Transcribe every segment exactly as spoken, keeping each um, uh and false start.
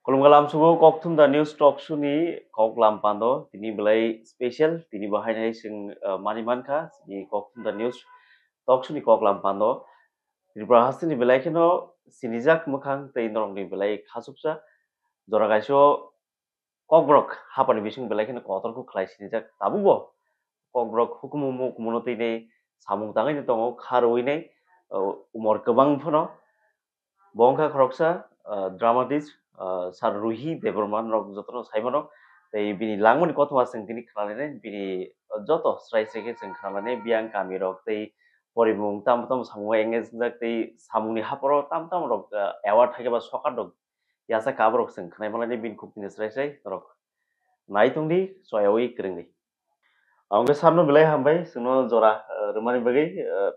Khulumkha lamsugo, Kokthum The News Talk Show ni kok lam pando, tini belai special, tini bo haino hai chwng, uh, mani mankha, tini Kokthum The News Talk Show ni kok lam pando. Tripura hasteni belai kheno sinijak mwkhang tei norokni belai khachuksa, jora kaisa Kokborok hapani bising belai kheno kotor kuk khlai sinijak, tabukbo Kokborok hukumu mukumuno twi nei samung tangwi tongo, kha rwui nei, uh, umor kwbang phano. Bo wngkha khoroksa, ah, dramatist, ah, Sir Ruhi Debbarma, norok jotono sai mano. Tei bini langmani kothoma chwng tini khna lainai, bini joto srai srai khe chwng khna lainai, biyang kami rok tei porimung tamo tamo samung engage wngjak tei samungni haporo tamo tamo rok, ah, award hai khe ba sokar rok yasa kab rok chwng khna ma lainai, bini khuk tini srai srai norok nai tongdi, choyawi kwrwngdi. Ang khe sir no belai hambai, chwngno jora, ah, rwmani bagwi, ah,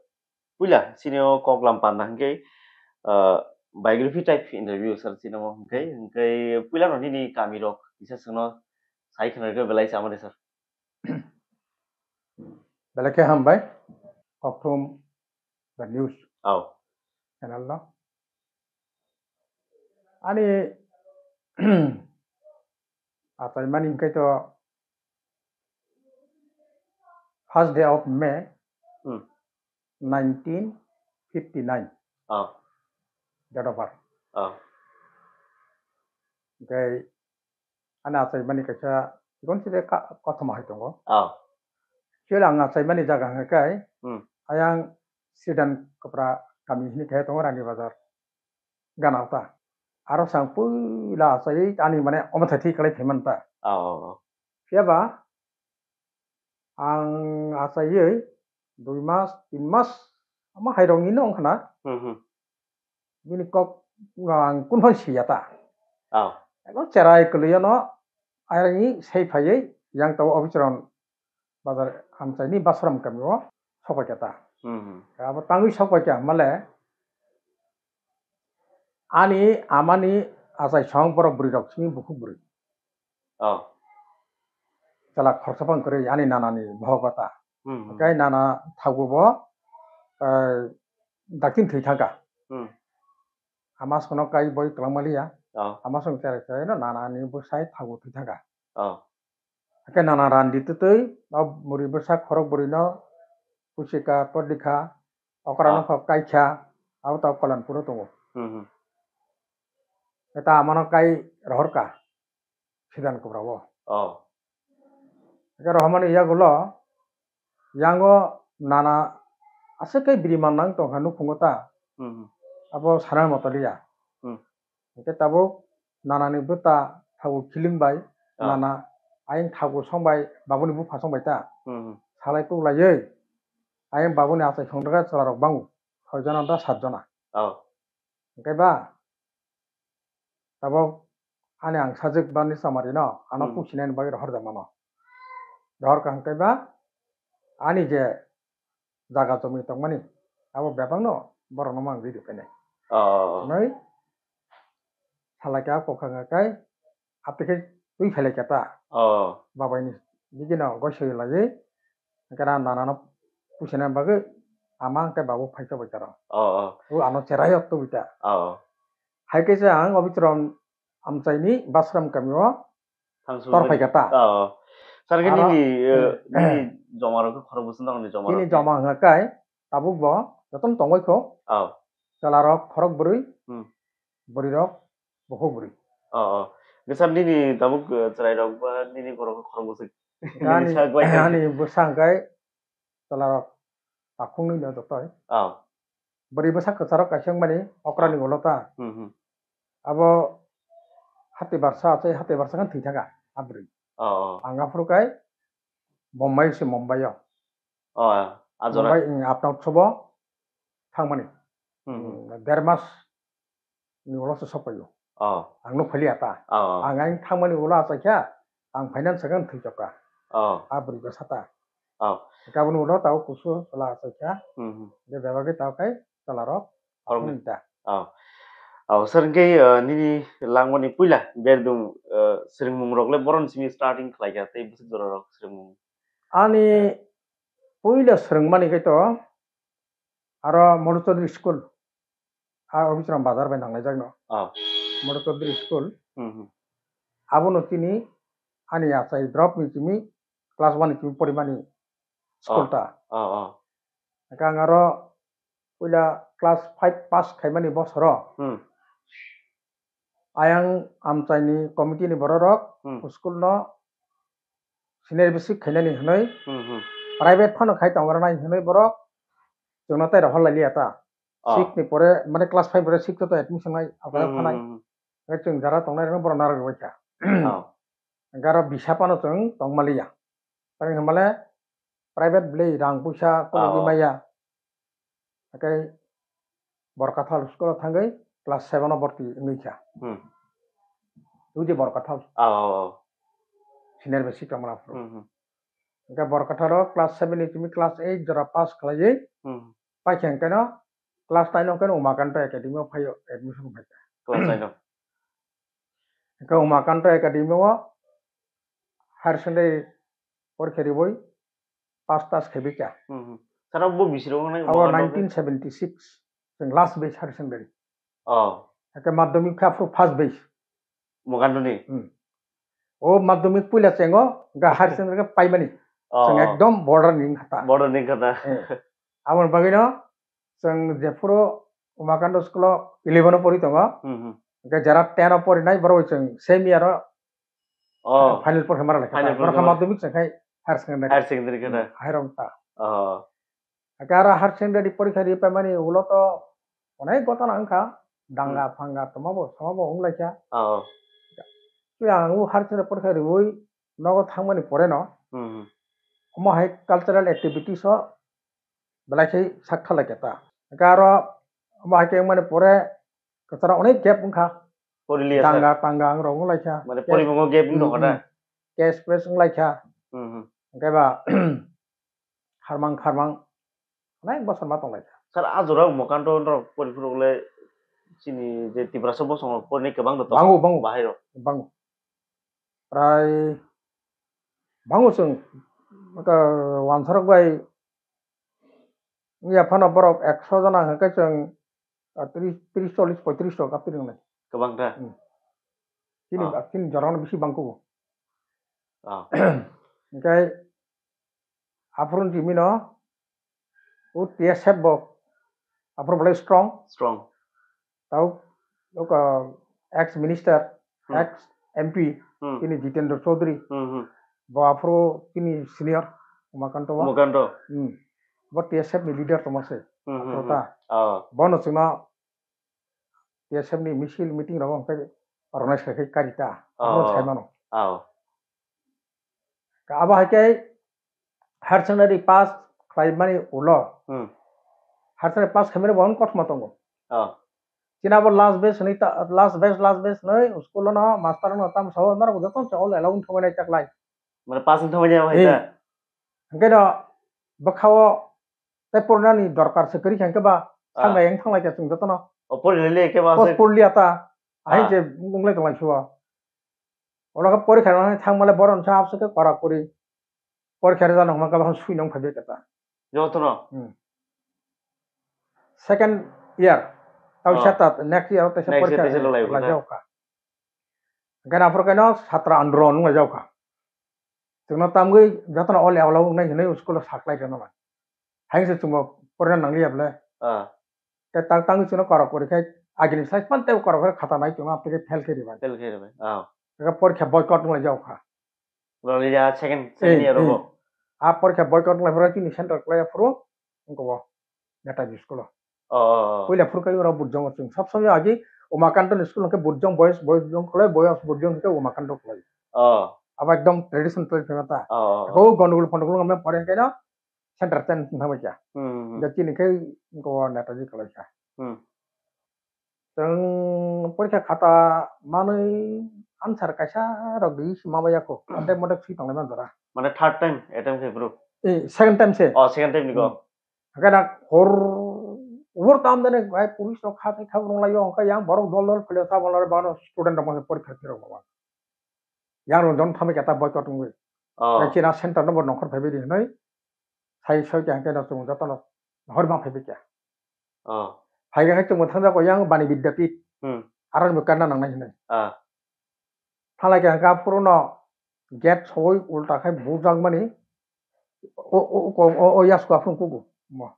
Puila, chini o kok lam panda hwnkhe, ah, biography type interview sir chini o hwnkhe, hwnkhe puila no nini kami rok kisa chwngno sai khna rwkhe belai chama de sir. Belai khe hambai, Kokthum The News Aw. Channel no. Ani achaimani hwnkhe to first day of May, Hmm. nineteen fifty-nine. Ah. Date of birth. Ah. Hwnkhe ani achaimani kaisa chikon chide ka-, kothoma hai tongo. Ah. Chwla ang achaimani jaga hwnkhe kai, Hmm. ayang Sidan Kopra kami hini khe tongo Rani Bazar. Ganao ta. Aro sang puila achai ani mane omo thai thik khlai phaimani ta. Oh, oh, oh. Phiya ba ang achaiwi dui mas, tin mas ama hai rok ni no wngkha na. Hmm, hmm. Bini kok ang kunphang siya ta. Oh. Ebo cherai kwlwi no ayang ni sei phaiwi yang tao obichron bazar hamchai ni Basram kami o sok pai kha ta. Hmm, hmm. Abo tangwi sok pai kha male ani amani achai song borok bwrwi rok simi bukhuk bwrwi. Oh. Chwla khoroksa phang kwrwi ani nana ni bohok o ta. Hmm, hmm. Hwnkhe nana thago bo, eh, daktin thwi thangkha. Hmm. Ama sono kai boi kwlangma liya. Oh. Ama song cherai cherai no nana ni bwsai thago thwi thangkha. Oh. Hwnkhe nana randi twtwi, o muri bwsa khorok bwrwi no pusika, todikha, okra no Ah. kok kaikha, abo ta Kalanpur o tongo. Hmm, hmm. Eta amano kai rohorka, Sidan Kopra o. Oh. Hwnkhe rohormani yagulo, yango nana aswk khe biri mannang tongkha nukhungo ta. Hmm, hmm. Abo sana motoliya. Hmm. Hwnkhe tabuk nanani bwta thago kiling bai, Ah. nana ayang thago song bai, babuni bupha song bai ta. Hmm, hmm. Salai tuklaiwi, ayang babuni achai songdra chwla rok bango, soi jona da sat jona. Oh. Hwnkhe ba, tabuk ani ang sajwk bani chamari no, ano Hmm. pusinani bagwi rohor jak mano. Rohor kha hwnkhe ba, ani je jaga jomwi tongmani, abo bebakno borokno mang ridi phainai. Oh. Hwnwi salai kha kokha hwnka kai, atwkhe twi phailai kha ta. Oh. Babaini bigino goi soi laiwi, hwnkhe na nanano pusinani bagwi ama hwnkhe babu phai chobai kha rw. Oh, oh. O ano cherai o tubui ta. Oh. Hai khe se ang Obichrom amchaini Basram kamio Thangsu tor phai kha ta. Oh. Sir, khe Aro, nini, eh, eh, nini joma rok khe khorok bwswk nokni joma chini rok khe? Joma hwnka kai tabuk bo jotono tongwi kho. Oh. Chwla rok khorok bwrwi, Hmm. bwrwi rok bukhuk bwrwi. Oh, oh. Khe sir, nini tabuk, eh, chwrai rok ba nini borok khe khorok bwswk? Ani, Nini sak bai khe? Ani bwsa hwnkai chwla rok takhuk nwi no jotoi. Oh. Bwrwi bwsa kwcharo kaisa wngmani okrani ulo ta. Hmm, hmm. Abo hati barsa achai hati barsa khe thwi thangkha a bwrwi. Oh, oh. Ang aphuru kai Bombay se Mumbai o. Oh, a jora. Mumbai, mm, apna utsobo thangmani. Hmm, hmm. Mm, der mas ni ulo se sok paio. Oh. Ang nuk phailia ta. Oh, oh. Ang, ang thangmani ulo achai kha, ang finance kan thwi chokka. Oh. A bwrwi bwsa ta. Oh. Kabun ulo tao kusu chwla achai kha. Hmm, hmm. De bebagwi tao kai chwla rok. Khoroknwi. Aphuru ta. Oh. Oh, sir, hwnkhe, uh, nini langmani puila berdum, uh, swrwngmung rok le boron simi starting khlai kha tei bwswk jora rok swrwngmung? Ani puila swrwngmani khe to aro Monu Chaudhary School, a Obichrom Bazar bai nanglaijakno. Oh. Motor Chaudhary School. Hmm, hmm. Abono chini ani achai drop ni chimi class one ni chimi porimani school Oh. ta. Oh, oh. Hwnkhe ang aro puila class five pass khaimani bosoro Hmm. ayang amchaini committee ni bororok Hmm. school no senior basic khainani hwnwi Hmm, hmm. private phano khai tongo nai hwnwi borok chwngno tei rohor lailiya ta. Oh. Six ni pore, mane class five pore six to admission nai, Hmm, aphano hmm, phanai. Hmm, hmm. Hwnkhe chwng jara tongnai rokno borok narwk rwbaikha. Oh. Hwnkhe aro bisa phano chwng tongmaliya. Tamni hwnmale private bwlwi rang puisa Ah, kologwi oh. maya. Hwnkhe Borkathal school o thangwi class seven o borti wngwi kha. Hmm. Tuji Borkathal. Ah, oh, oh. Senior basic tongmani aphuru. Hmm, hmm. Hwnkhe Borkathal o class seven ni simi class eight jora pass khlaiwi Hmm. paikha hwnkhe no class nine o hwnkhe no Umakanta Academy o phaio admission khaikha. Class nine o. Hwnkhe Umakanta Academy o higher secondary porikha riwi pass tas khaibikha. Hmm, hmm. Sir, abo bo bisiro wngnai Abo Umakanta nineteen seventy six chwng last batch higher secondary. Oh. Hwnkhe madhyamik khe aphuru first batch. Umakantani? Hmm. O madhyamik puila chengo, hwnkhe higher secondary khe paimani. Oh. Chwng ekdom border ni wngkha ta. Border ni wngkha ta. Eh. Aboni bagwino chwng jephuru Umakanta school o eleven o pori tongo. Hmm, hmm. Hwnkhe jara ten o porinai borok chwng same year o Oh. Final porikha mara lekha Final ta. Borok porikha madhyamik chwng khai higher secondary. Higher secondary khe ta. Hmm, higher wng ta. Oh. Hwnkhe aro higher secondary porikha ri paimani ulo to onek gotona wngkha. Danga Hmm. phanga tongmabo samabo wnglaikha. Oh. Tei ang o higher secondary porikha riwi nogo thangmani pore no Hmm. omo hai cultural activities o belai khe sak thalai khe ta. Hwnkhe aro omo hai khe wngmani pore kwcharo onek gap wngkha. Poriliya sa. Danga tanga ang rok wnglaikha. Mane Cash, porimungo gap wng hmm, tongkha na? Hmm. Cash fresh wnglaikha. Hmm, hmm. Hwnkhe ba harmang kharmang onek bosor ma tonglaikha. Sir, a jora Umakanta norok poriphuru le chini je Tiprasa bosong rok porinai kwbang rok tongo. Bango, bango. Bahai rok. Bango. Prai bango chwng, aka, wansarok bai wngya phano borok ekso jona hwnkhe chwng, ah, tris, tris, chollis, poitris rok aphi rwngnai. Kwbang ta? Hmm. Chini, ah, chini jorano bisi bang kugo. Ah. Hwnkhe aphuru ni simi no o T S F bo aphuru belai strong. Strong. Tau, oka ex minister, Hmm. ex M P, Hmm. chini Jitendra Chaudhary. Hmm, hmm. Bo aphuru chini senior, Umakanta bo. Umakanta. Hmm. Bo T S F ni leader tongma se. Hmm, hmm, Aphuru hmm. ta. Oh. Bono chwngno T S F ni misil meeting rogo hwnkhe organize khai khai kari ta. Aphuru Oh. sai mano. Oh. Abo hai khe higher secondary pass khlaimani ulo, Hmm. higher secondary pass khaimani bo kothoma tongo. Oh. Chini abo last batch hwnwi ta, last batch, last batch hwnwi school no master no tamo sao norok joto se all allow wng thangwi nai chaklai. Mane pass wng thangwi nai hai Ei. Ta? Hwnkhe no bwkhao tei porinani dorkar se kwrwi kha hwnkhe ba Ah. Thanglai wng thanglai kha chwng jotono. O porilai khe ba Post se porliya ta. Ahai Ah. Je wng lai tonglai sio. Oro khe porikha rwna thangmale bohrok sa abse khe kora kori. Porikha rwjak nang khe bahai sui nang phaibai khe ta. Jotono? Hmm. Second year. Tau Oh. Sa ta next year o teisa Next year porikha teisa rwlai rwlai kha. Hwnkhe aphuru khe no satra andro nung lai jao kha. Chwngno tamgwi jotono ole aula wngnai hinwi school o saklai rwna lai. Hai se chwngbo porina nangliya bwle. Ah. Tei tang tangwi chwngno korok kwrwi khai agini slai phano tei korok kwrwi khata nai chwngno amtwi khe fail khe rwbai. Fail khe rwbai. Ah. Tei porikha boycott wng lai jao kha. Rwliya second, second Ei, year ei. Rogo. A porikha boycott wng lai phuru chini center kwlai phuru wngkha o Netaji school o. Oh, oh, oh. Puila phuru kai oro Burjong o chwng sab samya agi Umakanto ni school hwnkhe Burjong boys, boys Burjong kwlai, boys Burjong hwnkhe Umakanto kwlai. Oh. Abo ekdom tradition kwlai phema ta. Oh, oh, oh. Ko gondogol phondogol wngma pore hwnkhe no center ten thangbai kha. Hmm, hmm, hmm. Hwnkhe chini khe wngkha o Netaji kwlai kha. Hmm. Chwng porikha khata manwi answer kaisa rok di sima bai yakho. Ante mote swi tonglai man jora. Mane third time attempt khe bro? Eh, second time se. Oh, second time ni ko. Hmm. Hwnkhe na hor, hor tam dene bai police rok kha thai kha rung lai yo, hwnkhe yang borok dol dol phele ta bolare bano student rok mane porikha khe rok baba. Yang rok jon thamwi kata boycott wngwi. Oh. China center no bo nongkhor phaibai di hinwi. Sai soi khe hwnkhe no chwng jotono hor ma phaibai kha. Oh. Phai khe chwng thangjago yang Bani Vidyapith. Hmm. Aroni bo karna nangnai hinwi. Ah. Thalai khe hwnkhe aphuru no gate sogwi ulta khai bujakmani o, o, o, o, o yasku aphuru kugo. Mo.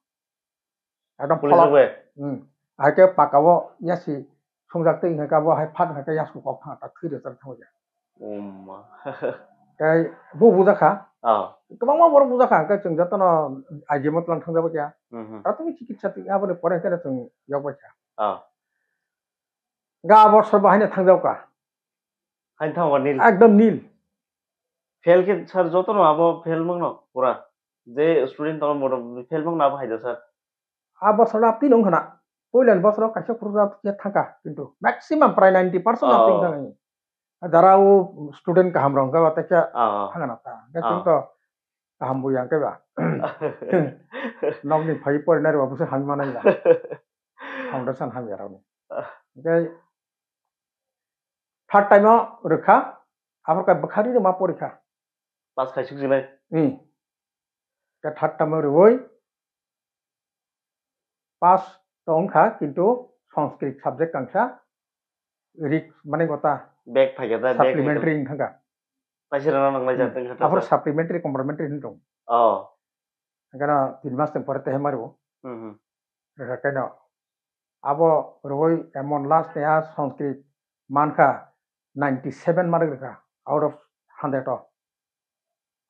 Ekdom Police pholok. Rok bai? Hmm. Hai khe paka o yasi sungjak twi hwnkhe abo hai phat hwnkhe yasku kok thang ta thwi rwchar thang ya. Oma. Tei bo bujakha. Ah. Kwbangma borok bujakha, hwnkhe chwng jotono I G M o twlang thang jabo kya. Mhm. Prathamik chikitsa twi aboni pore hwnkhe chwng yok bai kha. Ah. Ga bosor bo haino thang jabo ka. Haino thang ba nil. Ekdom nil. Fail khe sir jotono abo fail mangno pura. Je student tong moto fail mangno abo haida sir. A bosor no apni nung khana. Puila ni bosor kaisa khurja thangka kintu maximum prai ninety percent Oh. Apni thang. Jara o student kaham rong ka ta kya Ah. Thangana ta. Ka Ah. Chwng to kaham bu yang ke ba. Nokni phai porinai rok busa hamya manai ba. Foundation hamya rok ni. Ah. Tei third time o rwkha, aphor khe bwkhari rwma porikha. Pass khai suk jinai. Hmm. Khe third time o rwui pass to wngkha, kintu Sanskrit subject kangsa rik mane gota Back phaikha da, back supplementary wngkha. Paisa rana nanglai Hmm. Jat wngkha ta Aphor sa. Supplementary, complementary hinwi tong. Oh. Hingkheno tin mas tong pore tehe mario. Hmm, hmm. Rwkha kaino. Abo rwui emon last ni a Sanskrit mankha ninety seven mark rwkha out of hundred o.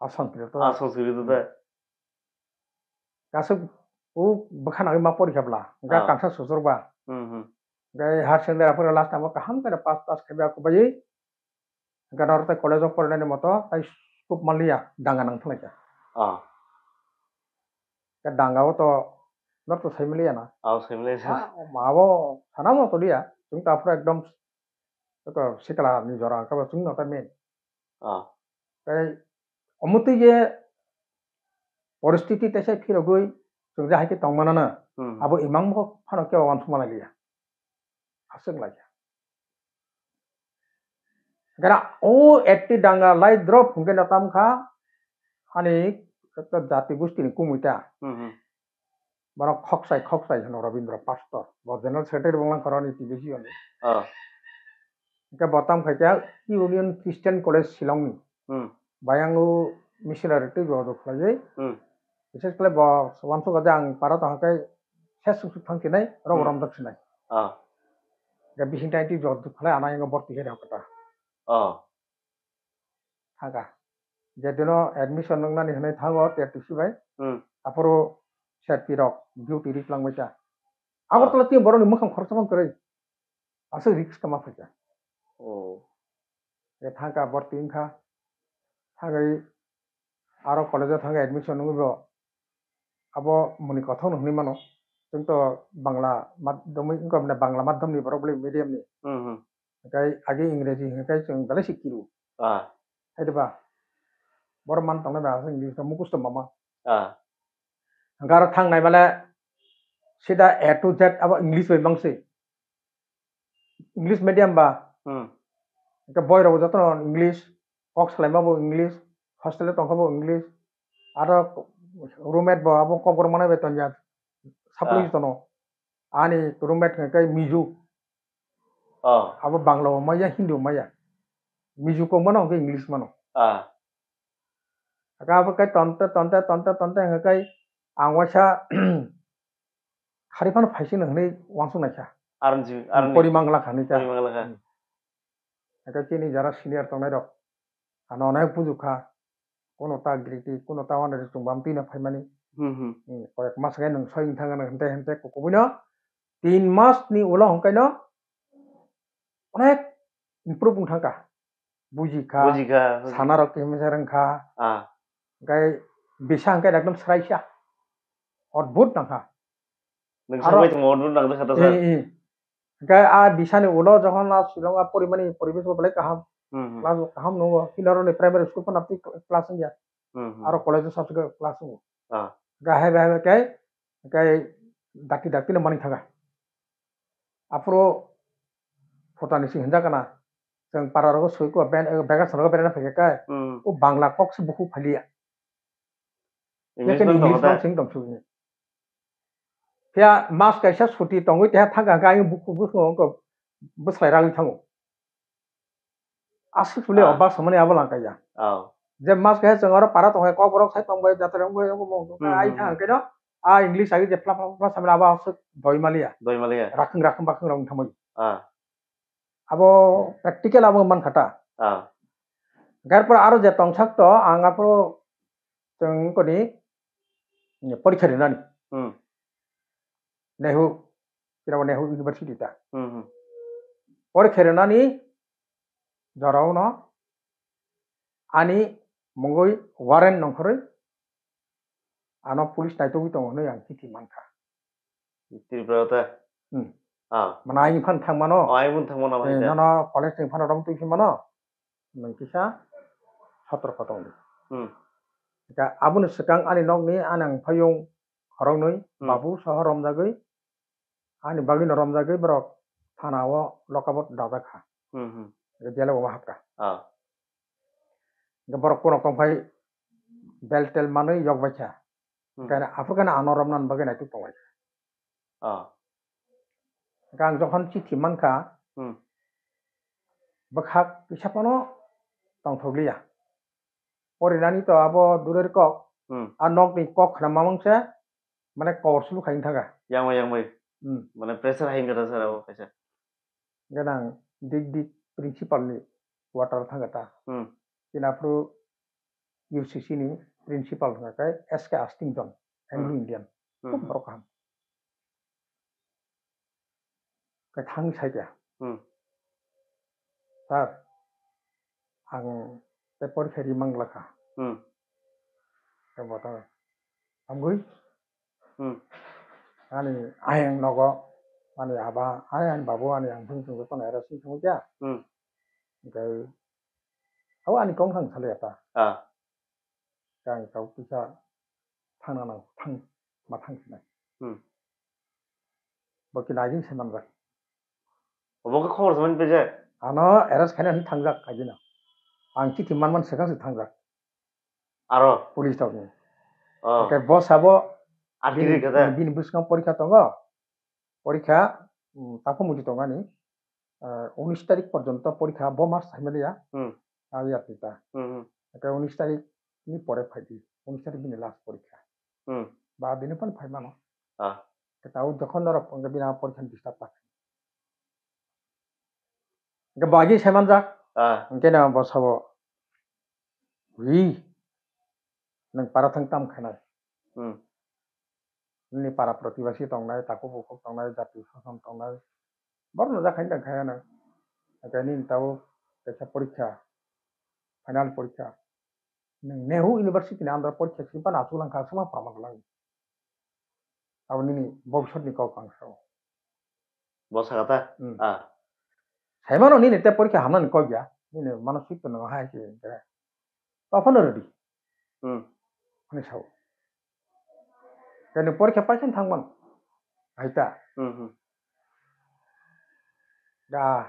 A Sanskrit o. A Sanskrit o da. Kasuk u bwkha nangwi ma porikha bla. Ga Ah. Kangsa susurba. Hmm, hmm. Ga higher secondary aphuru last time o kaham khe pass pass khe ba kubai. Hwnkhe norok tei college o porinani moto tei scope manliya, danga nang thanglaikha. Ah. Khe danga o to norok to sai manliya na. Ah, sai manliya. Ah, ma bo sana mo to liya. Chwng ta phuru ekdom to sikla ni jora khe bo chwng no ta main. Ah. Tei omo twi je poristiti teisa phirogwi chwng je hai khe tong manana. Hmm. Abo imang bo phano khe uansuk manliya. Aswk laikha. Gara o eighty danga lai drop hwnkhe no tam kha ani ekta jati gosti ni kumui ta. Hmm, hmm. Borok khoksai khoksai hwno Rabindra Pastor. Bo general secretary bonglang khoroni T B C oni. Ah. Hwnkhe bo tam khaikha Union Christian College Shillong ni. Hmm. Bayang o missionary tei bo rwkhlaiwi. Hmm. Bises khlai bo uansukha je ang para tongkha khe ses suk suk thang sinai, rok Hmm. Romjak sinai. Ah. Ga bising tai ti jor duk khlai ana yang borti khe rok kata. Ah. Thangkha. Jedino admission wngnani hwnwi thango T R T C bai. Hmm. Aphuru sir pi rok duty ri twlangbai ta. Ah. Agartala team borokni mwkhang khoroksa man kwrwi. Aswk risk kama phaikha. Oh. E thangkha borti wngkha. Thangwi aro college o thangwi admission wngwi bo abo muni kothok no hwnwi mano. Chwng to Bangla madhyamwi wngkha, mane Bangla madhyamni borok bwlai medium ni. Hmm, hmm. Hwnkhe age Ingreji hwnkhe chwng belai se kiru. Ah. Hai diba? Borok man tongnai ba aswk English no mukusto mama. Ah. Hwnkhe aro thangnai male sida A to Z abo English bai mangsi. English medium ba. Hmm. Hwnkhe boy rok jotono English, kok salaima bo English, hostel o tongkha bo English, aro roommate bo abo kok borok manai bai tonjak, supply Ah. Tono. Ani roommate hwnkhe Mizo. Oh. Abo Bangla bo maya, Hindi bo maya. Mizo kok mano hwnkhe English mano. Ah. Hwnkhe abo khe tonte, tonte, tonte, tonte hwnkhe ang waisa Khari phano phaising hwnwi uansuk naikha. Aroni, aroni. Pori mangla kha hwnwi kha. Pori mangla kha. Hmm. Hwnkhe chini jara senior tongnai rok ano nai bujuk kha. Kuno ta griti, kuno ta wanari chwng bam twino phaimani. Hmm, hmm. Hmm, koyek mas khe nwng soi wng thang ano hente hente kukubuino tin mas ni ulo hwnkhe no onek improve wng thangkha. Buji kha, Buji kha. Sana rok kemisa rwng kha. Ah. Hwnkhe bisa hwnkhe ekdom swraisa. Odbhut nang kha. Nwng aro sabai tongma odbhut nang kha ta, sir. Eh, eh. Hwnkhe a bisani ulo jokhon a Shillong a porimani poribesh bo belai kaham. Hmm, hmm. Class bo kaham nungo. Kinaro ni primary school phano twi class wngya. Hmm, hmm. Aro college o sabse class wngo. Ah. Hwnkhe hai bai hai bai khe, hwnkhe dakti dakti no mani thaga. Aphuru photo ni si hinjak kana. Chwng para rogo soi kua ben, eh, bega sana rogo berana phaikha kai. Hmm. O Bangla kok se buku phalia. English Yakin no English tongo no ta? Sing tong sini. Phiya mas kaisa suti tongwi teha thangka hwnkhe ayung buku buku hwnkhe bwslai ragwi thango. Aswk sule Ah. obak samani abo langkaya. Oh. Je mas kahe chwng oro para tongkhe kokborok sai tongbai jatra wngbai wngbo mo Hmm, ai hmm, thang hmm. keno a English agi je phla phla phla samani abo aswk doi maliya. Doi maliya. Rakhwng rakhwng bakhwng rok thamoi. Ah. Abo practical abo man khata. Ah. Garpor aro je tongsak to ang aphuru chwng koni porikha rinani. Hmm. Nehu, kirabo Nehu University ta. Hmm, hmm. Porikha rinani jorao no ani mungwi warrant nongkhorwi ano police naitugwi tongo hwnwi ang chithi mankha. Tripura ta? Hmm. Ah. Mana ayang phan thang mano? Oh, ayang phan thang mano, Eh, hai ta. Nono college ni phan rom twi mano? Nang kisa sotorko tong di. Hmm. Ka aboni swkang ani nokni anang phayung khoroknwi Hmm. babu soho romjagwi ani bagwino romjagwi borok thana o lokabot dajak kha. Hmm, hmm. Jele bo hapka. Ah. Borok kono tongphai bel tel manwi yok baikha. Hmm. Kaya aphuru kaya ano romna bagwi naituk tonglai. Ah. Kaya ang jokhon chithi mankha, Hmm. bwkhak kisa phano tongthokliya. Porinani to abo durer kok, Hmm. a nokni kok khna mamang se, mane kor sulu khaing thaga. Yangma yangmai. Hmm. Mane pressure hai wngkha sir abo kaisa. Ganang dik dik principal ni quarter thangkha ta. Hmm. Chini aphuru U C C ni principal hwnka khe S K Astington, Anglo Hmm. Indian. Hmm. Khub borok kaham. Khe thang sai khe. Hmm. Sir, ang tei porikha ri mang lakha. Hmm. Khe bo ta amgwi Hmm. Ani ayang nogo, ani aba, ani, ani babu, ani ang phung phung jotono era sing thangwi kya. Hmm. Hingke, abo ani kong thang sale ta. Ah. Kang kau kisa thangna nang, thang, ma thang sinai. Hmm. Bo kina agin se manjak. Obo khe khobor samani pejak? Ano arrest khaina hwnwi thangjak agina. Ang chithi manman swkang se thangjak. Aro? Police rokni. Oh. Hingke bo sabo Akhiri bini, khe da? Bini bwskango porikha tongo. Porikha, mm, tangphung muitu tongani, ah, unis tarik porjonto porikha bo mas saimaliya. Hmm. Abi atita. Hmm, hmm. Hingke unis tarik ni pore phaidi. Unis tarik bini last porikha. Hmm. Ba bini phan phaimano. Ah. Hingke tao jokhon norok hingke bini porikha ni disturb ta. Hingke bagi saimanjak. Ah. Hingke na bo sabo. Wi. Nang para thang tam khanai. Hmm. Nini para protibasi tongnai, taku bukhuk tongnai, jati sason tongnai. Bor no jakhain tang khaya nang. Hingke nini tao kaisa porikha. Final porikha. Nang Nehu University ni under porikha simpan achulang kha suma pama lang. Abo nini bobisot ni kok ang sao. Bo saka ta? Hmm. Ah. Saimano nini te porikha hamnani kok ya. Nini manosik to nang hai se kere. Paphano rwdi. Hmm. Ani sao. Kani porikha paisa thangman. Aita. Hmm, hmm. Da,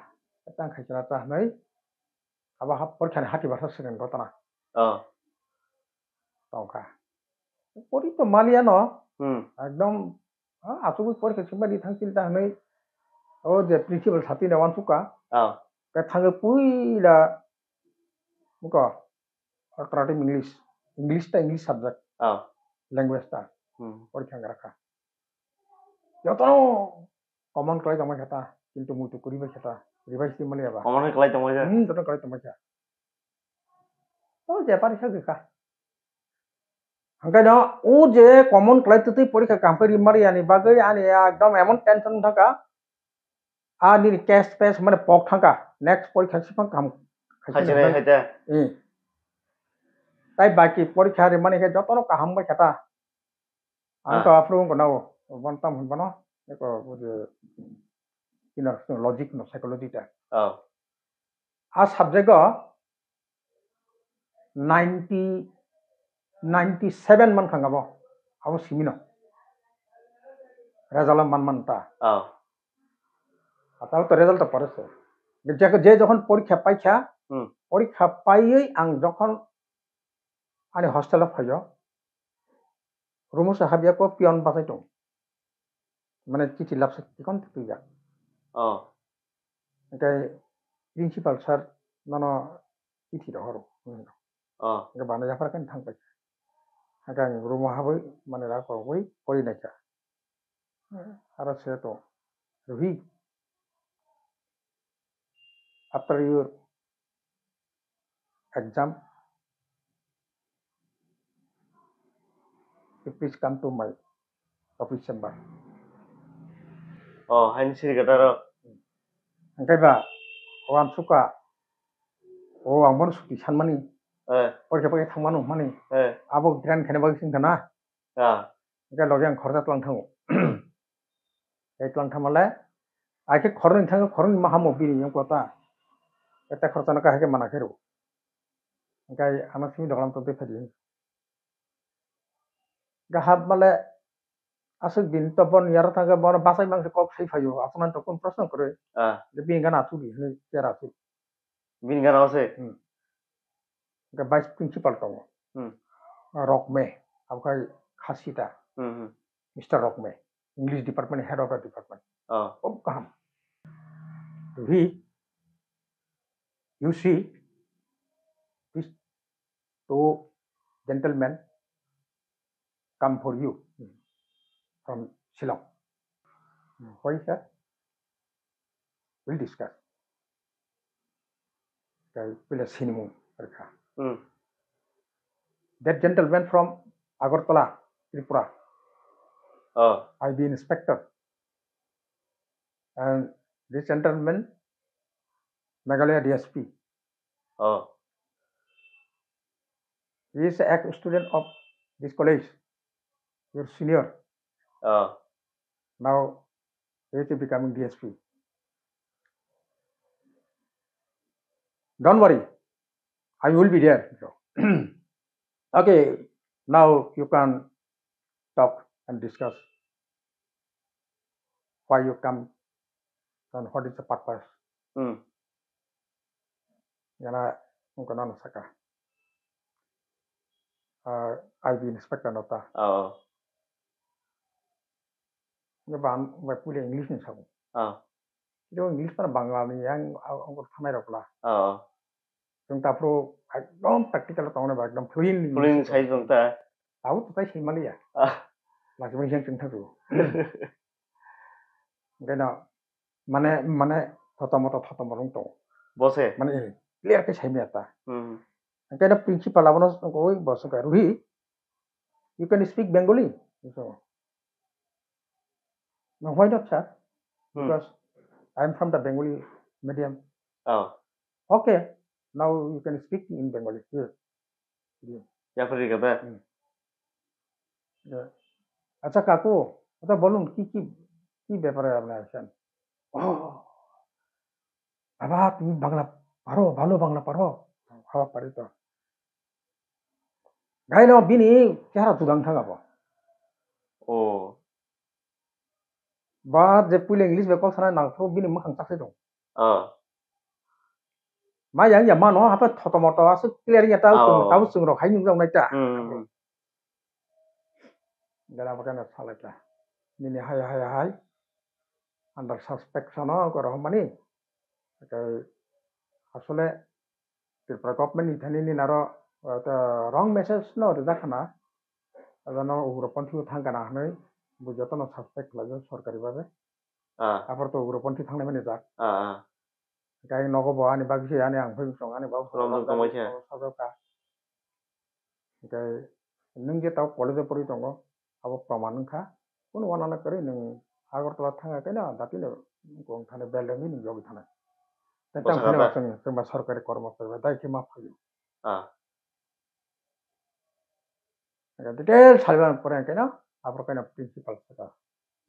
tang khai chana ta nai. Aba hap porikha ni hati basa second gotana. Oh. Tongkha. Pori to maliya no. Hmm. Ekdom, ha, achugwi porikha chumba di thang chili ta hwnwi. O je principal sati na wansukha. Oh. Ka thangwi puila. Muko. Alternative English. English ta English subject. Oh. Language ta. Hmm. Porikha wngkha. Jotono common khlai tongma khe ta. Kintu muitu kwrwi bai khe ta. Revise di maliya ba. Common khlai tongma khe. Hmm, jotono khlai tongma khe. O je pari sa gikha. Hingke no, o je common khlai twtwi porikha kaham khe rimari yani bagwi ani ekdom emon tension thangkha. A nini case pes mane pok thangkha. Next porikha sipang kaham. Khaisini hai hai te. Eh. Tai baki porikha rimani khe jotono kaham bai kha ta. Ang Ah. to aphuru wngkha nao. Bon tam hwn bono. Eko o je inner logic no psychology ta. Oh. A subject o ninety, ninety seven man khang abo, abo simino. Result o man man ta. Oh. Ata to result to pore se. Je, je jokhon porikha paikha, Hmm. porikha paiwi ang jokhon ani hostel o phaio, room o se habya ko pion bachai tong. Mane chithi lapsa chikon twi ya. Oh. Hwnkhe principal sir nono chithi rohoro. Oh. Hwnkhe bana yaphar khe thang pai. Hwnkhe ang room o habwi manwi rak rogwi pori naikha. Aro se to, Ruhi, after your exam, you please come to my office chamber. Oh, haini siri gata ro. Hwnkhe ba, o ang suka, o ang bono suti sanmani, Eh, porikha pai thangmano hwnmani, eh, abo grand khaina bagwi singkha na. Ah. Hwnkhe logi ang khoroksa tlang thango. Tei tlang thamalai, ai khe khoroknwi thangkhe khoroknwi ma hamo bini yang kota. Eta khoroksa no kahai khe mana khe rw. Hwnkhe ano simi dogalam tongtwi phai di. Hwnkhe hap male aswk bini to bon yaro thangkhe bono bachai mangse kok sai phaio. Aswk nang to kun proshno kwrwi. Ah. Bini gana achu di hwnwi chair achu. Bini gana o se? Hmm. Hwnkhe vice principal tongo. Hmm. Rokme, abo khai Khasita. Hmm, hmm. Mister Rokme, English department, head of the department. Oh. Khub kaham. To he, you see, these two gentlemen come for you from Shillong. Why, sir? We'll discuss. Khe puila sinimung rwkha. Hmm. That gentleman from Agartala, Tripura. Oh. I B inspector. And this gentleman, Meghalaya D S P. Oh. He is ex-student of this college, your senior. Oh. Now he is becoming D S P. Don't worry, I will be there. Okay, now you can talk and discuss why you come and what is the purpose. Hmm. Yana wngkha nono saka. Ah, I B inspector no ta. Oh. Nge ban bai pule English ni sabu. Oh. Ito English pana Bangla ni yang ang thanai rok la. Oh. Chwng taphuru ekdom practical o tongna ba ekdom fluent ni Fluent English. Sai chwng ta. Abo to tai sai maliya. Ah. Lachimani yang chwng thaku. Gana mane, mane, thoto moto, thoto morung tongo. Bose. Mane, eh, clear khe saimaya ta. Hmm. Hwnkhe no principal abono wngkha, "Oi, bo wngkha, Ruhi, you can speak Bengali?" So, "No, why not, sir? Hmm. Because I am from the Bengali medium." Oh. "Okay, now you can speak in Bengali." Yes. Yapri kata. Hmm. Ya. "Acha kaku, acha bolun, ki, ki, ki bepare apni aisyan?" "Oh, baba, tumi Bangla paro, bhalo Bangla paro?" "Hao, pari to." Gaino bini chehara judang thang abo. Oh. Ba je puila English bai kok sana nang phuru bini mwkhang chak sai tong. Oh. Ma yang ya mano, hapa thoto moto aswk clear ya ta, oh, chwng, tabo chwng rok hai nung jang nai ta. Hmm. Gana bakana salai ta. Nini hai, hai, hai. Under suspect sano ko rohmani. Kai asole Tripura government ni thani ni naro, uh, ta wrong message no rijak khana. Ajano ugroponthi thang kana hwnwi bo jotono suspect khlaijak sorkari babe. Ah. Apor to ugroponthi thangnai mani jak. Ah, ah. Kai nogo bo ani bagwi se ani ang phai song ani babo Rom jok tongbai khe. Sajok ka. Hingke nwng je tao college o porwi tongo, abo proman wngkha. Kunu wanana kwrwi nwng Agartala thangya khe no, dati no wng thani beldeng ni nwng yogwi thanai. Tei tang phano chwng, chwng ba sarkari kormochari bai dai khe ma phaio. Ah. Detail salban pore khe no, aphuru khe no principal saka,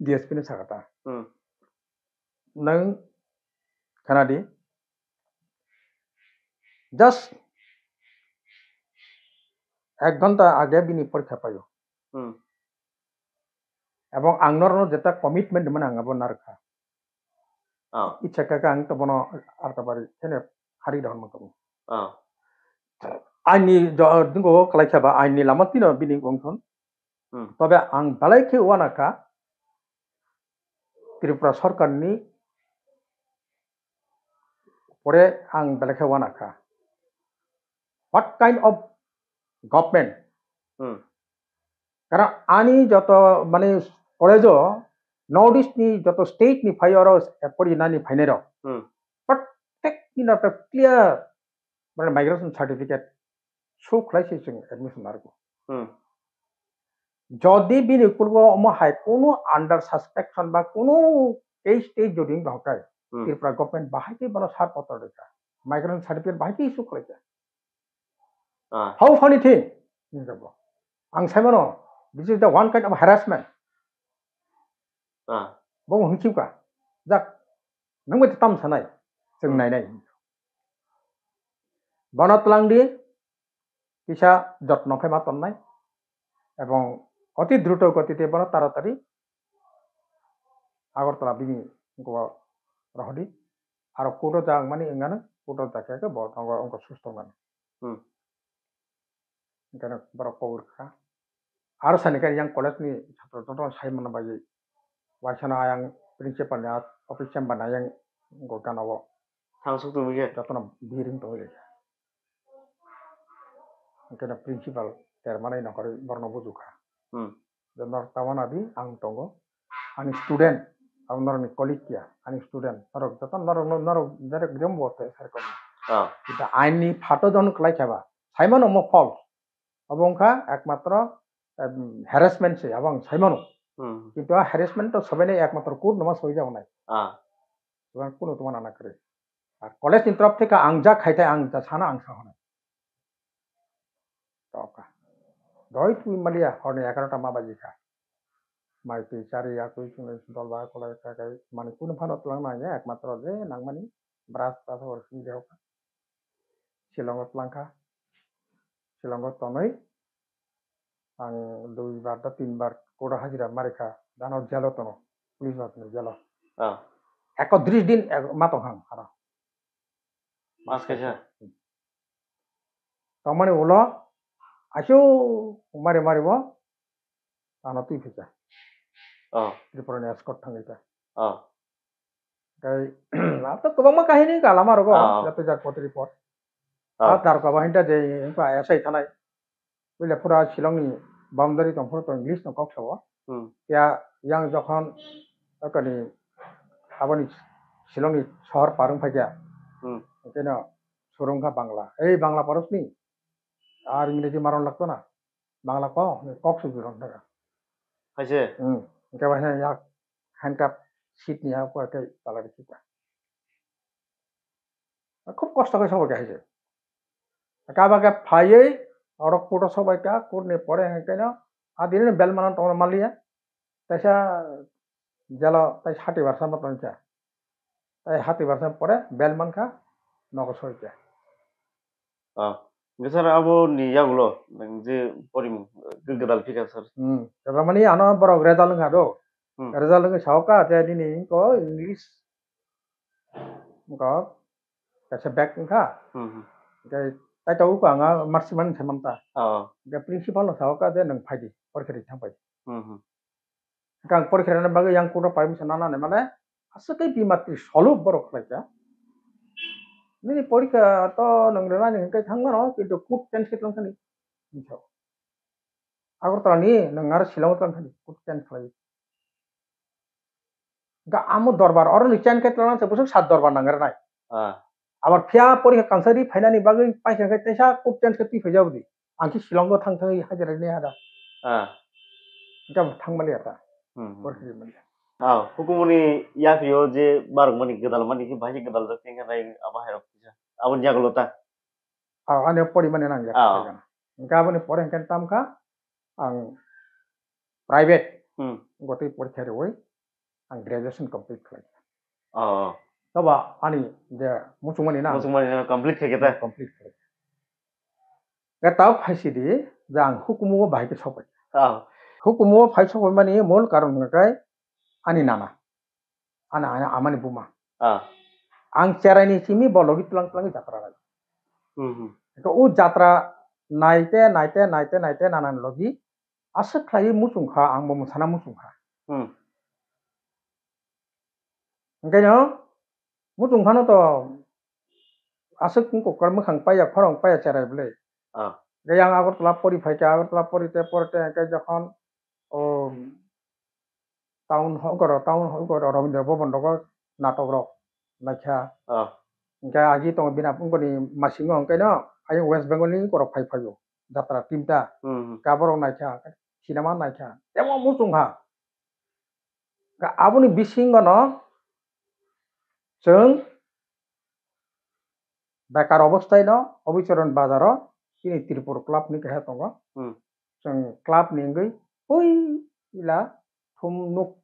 D S P ni saka ta. Hmm. Nwng khana di, just ek ghonta age bini porikha paio. Hmm. Ebong ang norokno jeta commitment rwmani ang abo narwkha. Oh. Icha kaka ang to bono arta bari kheno hari dahon mangkha. Oh. Aini jo-, dingo kwlai khe ba aini lama tino bini wngthon. Hmm. Tobe ang belai khe uanakha Tripura sorkarni Pore ang belai khe uanakha. What kind of government? Hmm. Karon ani joto mane college o North East ni joto state ni phai oro pori nani phainai rok. Hmm. Protect ni na clear mane migration certificate show khlai se chwng admission narwgo. Hmm. Jodi bini kulgo omo hai kunu under suspection ba kunu case tei jodi wng tongkha, Hmm. Tripura government bahai khe bono sar potor rwkha. Migration certificate bahai khe issue khlaikha. Ah. How funny thing? Ang saimano, this is the one kind of harassment. Ah. Bo hwnkhipka. Jak, nang bai tam sanai. Chwng Hmm. nainai. Bono tlang di, kisa jotno khe ma tonnai. Ebong oti druto gotite bono taratari Agartala bini go rohdi. Aro court o ja wngmani wngano, court o ja khe bo tongo wngkha susto wngmani. Hmm. Hingkheno borok kobor kha. Aro sani khe yang college ni chhatro joto sai mano bagwi waisano ayang principal ni office chamber ni ayang go gana o. Thangsuk tongwi khe. Jotono biring tongwi lai kha. Hingkheno principal termanai nongkhorwi borokno buju kha. Hmm. Je norok tabana di, ang tongo. Ani student, abo norokni colleague ya, ani student. Norok joto norok, norok, norok direct rem bo te sai kom. Ah. Kita ain ni phato jon khlai khaba. Saimano mo false. Abo wngkha ekmatro, em, harassment se, abo ang saimano. Hmm. Kintu a harassment to sobainai ekmatro court no ma soi jago nai. Ah. Tuma kuno tuma nana kwrwi. Ar college ni torof theke ang jak khai thai ang ja sana ang sa hwnai. Toka. Doi twi maliya horni egarota ma baji kha. Mai twi chari ya twi chwngno dol ba kolai kha kai mani kuno phano twlang nai ya ekmatro je nangmani bras ta hor sing de hoka. Shillong o twlang kha. Shillong o tonwi ang dui bar da tin bar court o hajira mari kha. Dano jail o tono. Police bat ni jail o. Ah. Ekotris din ek-, ma tong hang aro. Mas kaisa. Tongmani ulo asuk mari mari bo ano twi phika. Oh. Tripura ni escort thangwi kha. Oh. Kai abo kwbangma kahini ka lama rogo, oh, yapri jak potri pot. Oh. A tar kaba hinta je pa S I thanai. Buile pura Shillong ni boundary tong phuru to English no kok sao. Hmm. Ya yang jokhon akani aboni Shillong ni sohor parung phaikya. Hmm. Keno surung kha Bangla. Ei Bangla parus ni. Ar English maron lakto na. Bangla ko, kok su jurong daga. Haise? Hmm. Hingke bahai yak handcuff seat ni yak ko kai pala di kita. Khub kosto khe sobai kha haise. Kaba khe phaiwi orok court o sobai kha, court ni pore hingke no adini bel manan tongma maliya. Taisa jalo tai hati barsa ma tongkha. Tai hati barsa pore bel mankha nogo soikha. Ah, hingke sir abo ni yagulo nang je porimung, eh, gwdal phika sir. Hmm. Tabra mani ano borok result wngkha do. Hmm. Result wngkha sao ka je nini ko English ko kaisa bag wngkha. Hmm, hmm. Hingke tai tabuk ang marksman khe manta. Oh. Hingke principal no sao ka je nang phaidi porikha ri thang pai. Hmm, hmm. Hingke ang porikha rwna bagwi yang court o permission nana hinmale aswk khe bima twi solu borok khlai kha. Nini porikha to nwng rwnani hwnkhe thang mano, kintu court change khe tong thani. Hingke Agartala ni nwng aro Shillong o tong thani, court change khlai. Hingke amo dorbar, oro ni change khe tong se bwswk sat dorbar nang rwnai. Ah. Abar phiya porikha kansa ri phainani bagwi paikha khe teisa court change khe twi phaijak di. Ang khe Shillong o thang thangwi hajira ni hada. Ah. Hingke ang thang mali ata. Hmm, hmm. Por kiri mali. Ah, hukumuni yapio je barok mani gwdal mani khe bahai gwdal jak tengkha nai abo hai rok kisa. Abo ni yagulo ta. Ah, ani pori mani nang jak. Ah. Hingke aboni pore hingke tam kha ang private Hmm. gotwi porikha riwi ang graduation complete khlai. Oh. Toba ani je muchungmani na? Muchungmani na complete khe khe ta? Complete khlai. Ga tao phaisi di je ang hukumu o bahai khe sopai. Oh. Hukumu o phai sopai mani mol karon hwnkhe ani nana. Ani, ani amani buma. Ah. Ang cherai ni simi bo logi tlang tlang jatra rai. Hmm, hmm. Ko u jatra naite, naite, naite, naite nana logi aswk khlaiwi muchung kha, ang bo mwsana muchung kha. Hmm. Hingke no muchung phano to aswk wngkha, kwrwi mwkhang paiya, khorang paiya cherai bwlwi. Ah. Hwnkhe yang Agartala pori phaikha, Agartala pori te pori te hwnkhe jokhon o town hall goro, town hall goro Rabindra Bhaban rogo natok rok naikha. Ah. Hwnkhe agi tongo bini wngkoni masingo hwnkhe no ayang West Bengal ni borok phai phaio jatra team ta. Hmm. Hwnkhe aborok naikha, cinema naikha, temo muchung kha. Hwnkhe aboni bisingo no chwng bekar obostai no Obicharan Bazar o chini Tripur club ni keha tongo. Hmm. Chwng club ni wngwi pui ila thum nuk